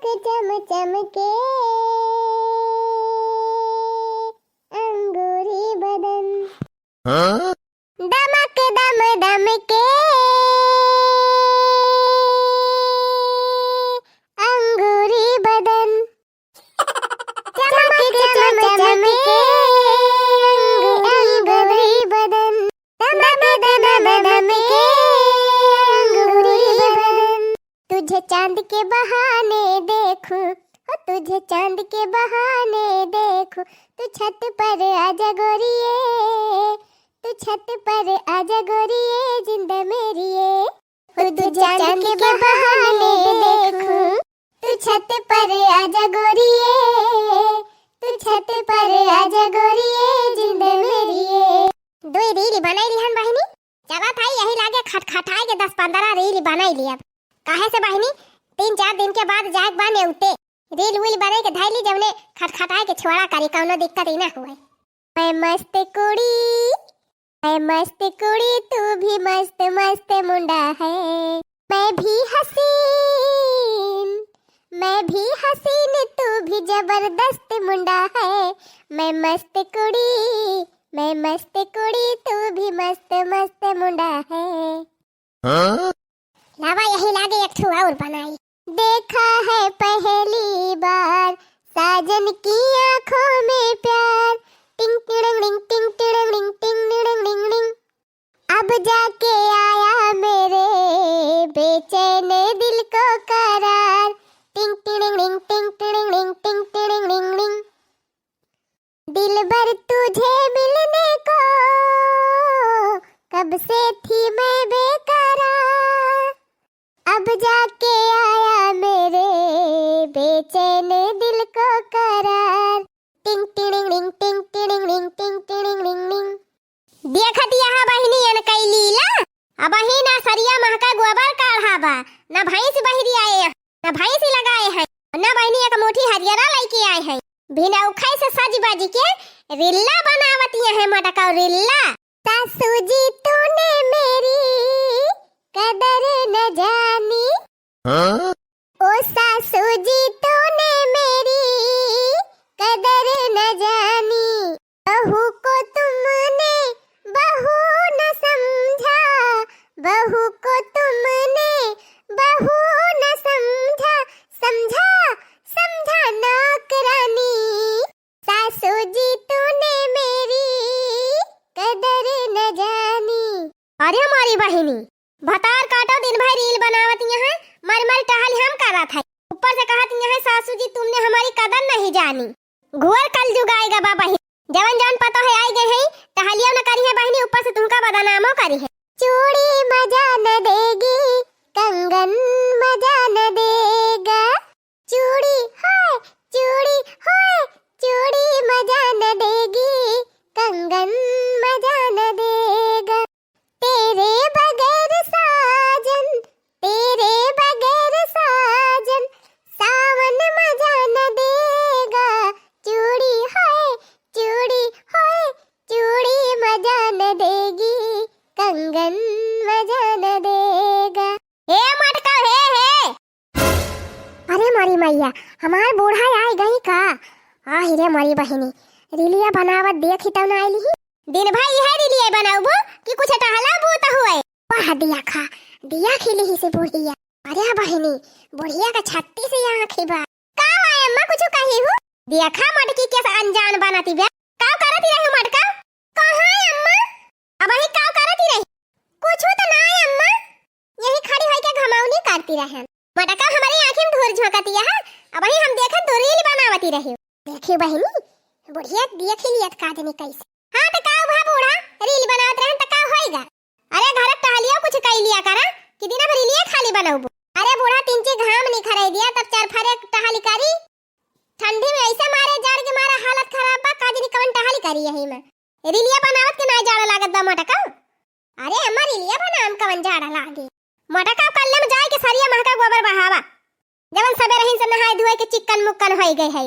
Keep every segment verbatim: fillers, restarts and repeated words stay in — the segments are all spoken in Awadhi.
चमक चमके अंगूरी बदन। हाँ? दमक दम दमके अंगूरी बदन। चमक चमक चमके अंगूरी बदन। दमक दम दमके अंगूरी बदन। तुझे चांद के बहाने देखूं, ओ तुझे चांद के बहाने देखूं, तू छत पर आजा गोरिये, तू छत पर आजा गोरिये, जिंदा मेरिये। ओ तुझे चांद के बहाने देखूं, तू छत पर आजा गोरिये, तू छत पर आजा गोरिये, जिंदा मेरिये। दुई रील बनाई लिहन बहिनी, चलत हई यही लागे खटखटाए के दस पन्द्रह रील बनाई लियब। काहे से बहिनी, तीन चार दिन के बाद जाए के बा नेउते। रील वील बनाई के धई ली, जवने खटखटाए के छोड़ा करी, कौनो दिक्कत ही ना हुए। मैं मस्त कुड़ी, मैं मस्त कुड़ी, तू भी मस्त मस्त मुंडा है। मैं भी हसीन, मैं भी हसीन, तू भी जबरदस्त मुंडा है। मैं मस्त कुड़ी, मैं मस्त कुड़ी, तू भी मस्त मस्त मुंडा है। हाँ? लावा यही लागे एक ठो और बनाई। देखा है पहली बार साजन की आंखों में प्यार। टिंग टिड़ंग डिंग, टिंग टिड़ंग डिंग, टिंग टिड़ंग डिंग डिंग। अब जाके आया मेरे बेचैन दिल को करार। टिंग टिड़िंग डिंग, टिंग टिड़िंग डिंग, टिंग टिड़िंग डिंग डिंग। दिलबर तुझे मिलने को कब से थी मैं बेकरार। अब जाके आया मेरे बेचैन दिल को करार। टिंग टिड़िंग डिंग, टिंग टिड़िंग डिंग, टिंग टिड़िंग डिंग डिंग। देखत यह बहिनी अन कई लीला, अबही ना सरिया महका गोबर काढ़ा बा, ना भैंस बहिरी आए हैं, ना भैंस लगाए हैं, ना बहिनी एक मुट्ठी हरियरा लइके आए हैं। भिनौखै से सज बज के रिल्ला बनावत यह है, मटका रिल्ला। सासू जी तूने मेरी कदर न जानी। हाँ? ओ सासू जी तूने मेरी कदर न जानी। बहू को तुमने बहू न समझा, बहू को तुमने बहू न समझा, समझा, समझा नौकरानी। सासू जी तूने मेरी कदर न जानी। अरे हमारी बहिनी, भतार काटो दिन भर रील बनावत यहाँ, मर मर टहल हम करत है। ऊपर से कहत यहाँ सासू जी तुमने हमारी कदर नहीं जानी। घोर कलजुग आएगा बा बहिनी, जवन जवन पतो है आई गए हैं, टहलियो न करी है बहिनी, ऊपर से तुमका बदनामो करी है। चूड़ी मजा न देगी, कंगन मजा न देगा। चूड़ी हाय, चूड़ी हाय, चूड़ी मजा न देगी, कंगन मजा न देगा। तेरे बगैर साजन, तेरे बगैर साजन, सावन मजा न देगा। चूड़ी हाय, चूड़ी हाय, चूड़ी मजा न देगी, कंगन मजा न देगा। हे मटका, हे, हे। अरे मोरी मैया, हमार बूढ़ा आए गई का? आहि रे मोरी बहिनी, रिलिया बनावत देखी तब ना आइली ही। दिन भर इहे रिलिया बनाउबू कि कुछ टहलाबू त हुए? वाह दिया खा, दिया खिली ही से बुढ़िया। अरे बहिनी, बुढ़िया का छत्तीस आँखी बा। का हुआ अम्मा, कुछ कही हूँ? दिया खा मटकी के अनजान बनती बे। का करती रही मटका? कहाँ अम्मा? अबही का करती रही? कुछ तो ना अम्मा। यही खड़ी होई के घमावनी करती रहे। मटका हमारी आँखी में धूर झोंकती है, अबही हम देखत तू रील बनावती रही। देखी बहिनी, बुढ़िया देखी लियत का जनी कैसे। हाँ तो का भा बूढ़ा, रील बनावत रहन तो का होइगा? अरे घर टहलियो कुछ कई लिया करा, कि दिन भर रीलिए खाली बनउबू। अरे बूढ़ा तीन ची घाम निखरे दिया, तब चरफरे टहली करी। ठंडी में ऐसे मारे, जाड़ के मारे हालत खराब बा, का जनी कवन टहली करी यही में। रीलिया बनावत के नाई जाड़ लागत बा मटका। अरे अम्मा, रीलिया बनाम कवन जाड़ा लागे। मटका कल्ले में जाए के सरिया महका गोबर बहावा। जवन सबेरहिन से नहाए धोए के चिक्कन मुक्कन होई गए है।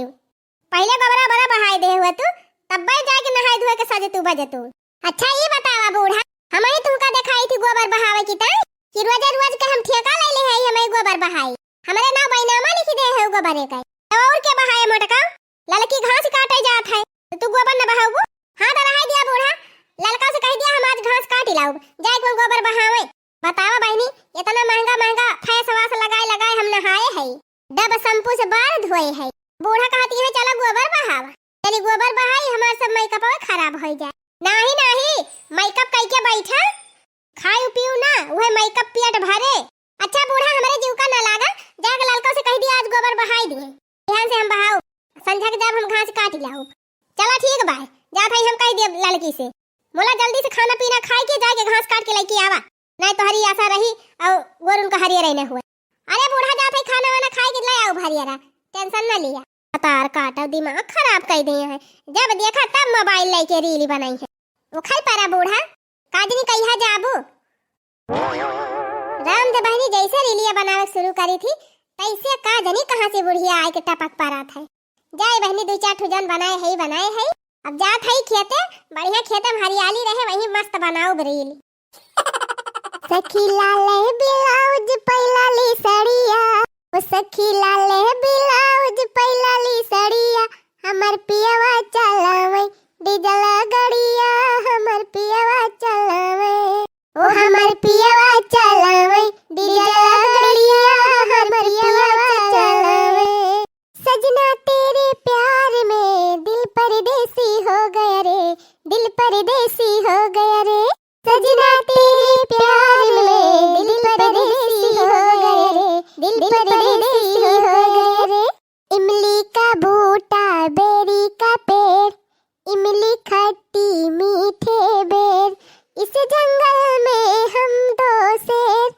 पहिले गोबरा बरा बहाए दे हुआ तू, तब्बे जाए के नहाए धोए के सजे तू बजे तू। अच्छा ये बतावा बूढ़ा, हमही तुमका देखाई थी गोबर बहावे की ताई, कि रोजे रोज के हम ठेका ले ले है हमही गोबर बहाई। हमरे नाव बैनामा लिखी दे है गोबरे का। तो और के बहाए मोटका? ललकी घास काटे जात है, तो तू गोबर न बहाउबू? हाँ, तो रहाई दिया बूढ़ा, ललका से कहि दिया हम आज घास काटि लाउब, जाए के गोबर बहावे। बतावा बहिनी, इतना महँगा महँगा face wash लगाए लगाए हम नहाए है, Dove shampoo से बार धोए है। बूढ़ा कहती है, "चला गोबर बहावा।" चली गोबर बहाई, हमार सब makeup खराब होइ जाए। नाही, नाही, makeup कइके बैठा, खायू पीयू ना, उहे makeup पेट भरे। अच्छा बूढ़ा, हमरे जीव का ना लागा, जाके ललका से कहि दिया आज गोबर बहाई दिए, बिहान से हम बहाउब, संझा के जब हम घास काटि लाउब। चला ठीक बा, जात हई हम कहि दिया ललकी से, मोला जल्दी से खाना पीना खाइके जाइके घास काटि के लइके आवा, नाहीं तोहरी आसा रही अउ गोरुन का हरियर न हुए। अरे बूढ़ा जात है खाना वाना खाइके लै आउब हरियरा, tension न लिया। तार काटो दिमाग खराब कइ दिए हैं, जब देखा तब mobile लइके reel बनाई है। उखल परा बूढ़ा, का जनी कहिया जाबू? राम दे बहिनी जैसे रीलिया बनावे शुरू करी थी, तैसे का जनी कहाँ से बुढ़िया आइके टपक परत है। जाए बहिनी, दुइ चार ठो जन बनाए है, बनाए है। अब जात है खेते, बढ़िया खेते में हरियाली रहे, वहीं मस्त बनाउब reel। सखी लाले ब्लाउज पहिला ली सड़िया, ओ सखी लाले ब्लाउज पहिला ली सड़िया, हमर पियवा चलावे डीजल गड़िया, हमर पियवा चलावे। ओ हमर पियवा चलावे डीजल गड़िया, हमर पियवा चलावे। सजना तेरे प्यार में दिल परदेसी हो गया रे, दिल परदेसी हो गया रे। सजना तेरे प्यार में दिल परदेसी हो गया रे, दिल परदेसी हो गया रे। इमली का बूटा, बेरी का पेड़, इमली खट्टी मीठे बेर, इस जंगल में हम दो शेर,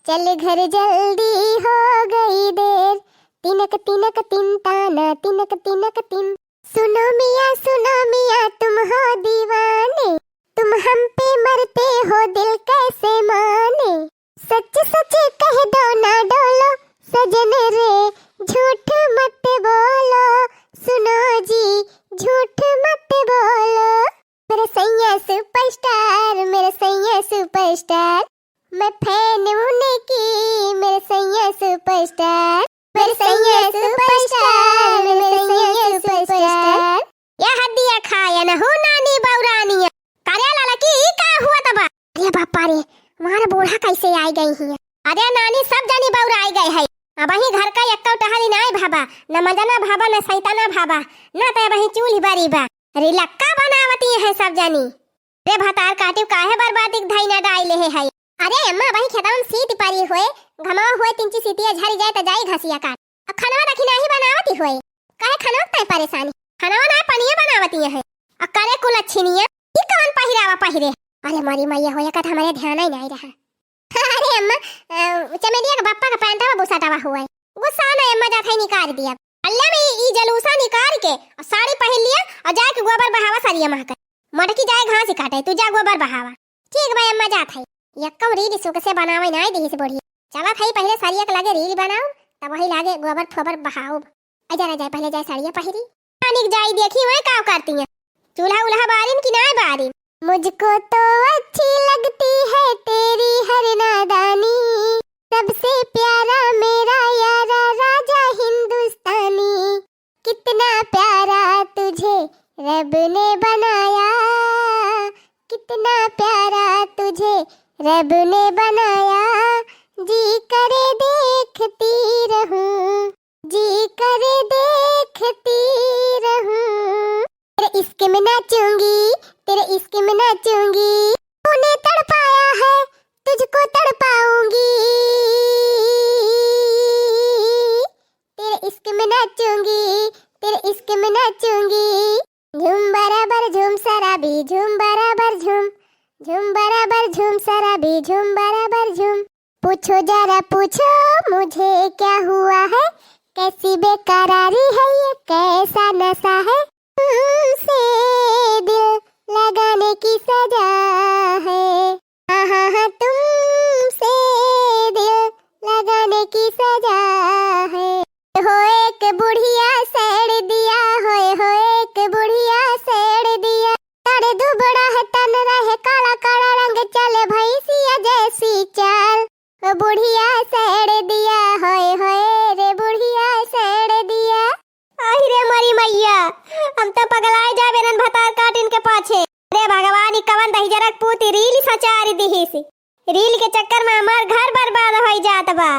चल घर जल्दी हो गई देर, तिनक तिनक तिन ताना, तिनक तिनक तिन। सुनो मियाँ, सुनो मियाँ, तुम हो दीवाने, तुम हम पे मरते हो, दिल कैसे माने। सच सच कह दो ना डोलो, सजन रे झूठ मत बोलो, सुनो जी झूठ मत बोलो। मेरे सैया superstar, मेरे सैया superstar, मैं fan उनकी, मेरे सैया superstar, मेरे सैया superstar, मेरे सैया superstar। या हड्डिया खाए न हो नानी बौरानिया। करे लाला की ई का हुआ तबा? अरे बापा रे, हमार बूढ़ा कैसे आइ गई हियाँ? अरे नानी, सब जनी बौराइ गए है। अबहीं घर का एक्कौ टहरी नाय भाबा, न मजना भाबा, न सैताना भाबा, न त अबहीं चूल्ही बरी बा। अरे लक्का बनावती है सब जनी। रे भतार काटिव काहे बर्बादी के धैना डाइ लेहे है? अरे अम्मा, अबहीं खेतवा में सीत परी होए, घमवा होए, तीन ची सीतिया झरी जाए त जाई घसिया काट। अब खनवा देखी नाही बनावती होए, काहे खनवा के ताई परेशानी? खनवा ना पनिया बनावती है। आ करे कुलच्छिनिया, ई कवन पहिरावा पहिरे? अरे मोरी मैया होए, का त हमरे ध्यान ही नाही रहा। अरे अम्मा, अ, चमेलिया के बप्पा के पैंटवा बुसटवा हुआ है। गुस्सा ना अम्मा, जात है निकाल दिया। अल्ले में ई, ई जलूसा निकाल के और साड़ी पहिर लिया और जाके गोबर बहावा सरिया महके। मोटकी जाए घास काटे, तू जा गोबर बहावा। ठीक बा अम्मा, जात है। यक्कम रील सुख से बनावे नाय दिहिस बुढ़िया। चलत है पहिले सरिया के लगे रील बनाओ, तब वही लागे गोबर फोबर बहाओ। अ, जरा जाए, पहिले जाए साड़िया पहिरी। पानी के जाई देखी, वह का करती हैं? चूल्हा उल्हा बारिन कि नाय बारिन? मुझको तो अच्छी लगती है तेरी हर नादानी, सबसे प्यारा मेरा यारा राजा हिंदुस्तानी। कितना प्यारा तुझे रब ने बनाया, कितना प्यारा तुझे रब ने बनाया, जी करे देखती रहूं। जी करे देखती रहूं। तेरे इश्क में नाचूंगी, तेरे इश्क में नाचूंगी। तूने तड़पाया है, तुझको तड़पाऊंगी। तेरे इश्क में नाचूंगी, तेरे इश्क में नाचूंगी। झूम बराबर झूम शराबी, झूम बराबर झूम, झूम बराबर झूम शराबी, झूम बराबर झूम। पूछो जरा पूछो मुझे क्या हुआ है, कैसी बेकरारी है ये, कैसा नशा है, तुमसे दिल लगाने की सजा है। हाँ, हाँ, हाँ, तुमसे दिल लगाने की सजा है। हो एक बुढ़िया सैड़ दिया, होए हो एक बुढ़िया सैड़ दिया। तारे दुबड़ा है तन रहे काला काला रंग, चले भैंसिया जैसी चाल। ओ बुढ़िया सैड़ दिया, होए होए रे बुढ़िया पूती रील सचारी दिहिस। रील के चक्कर में हमार घर बर्बाद होइ जात बा।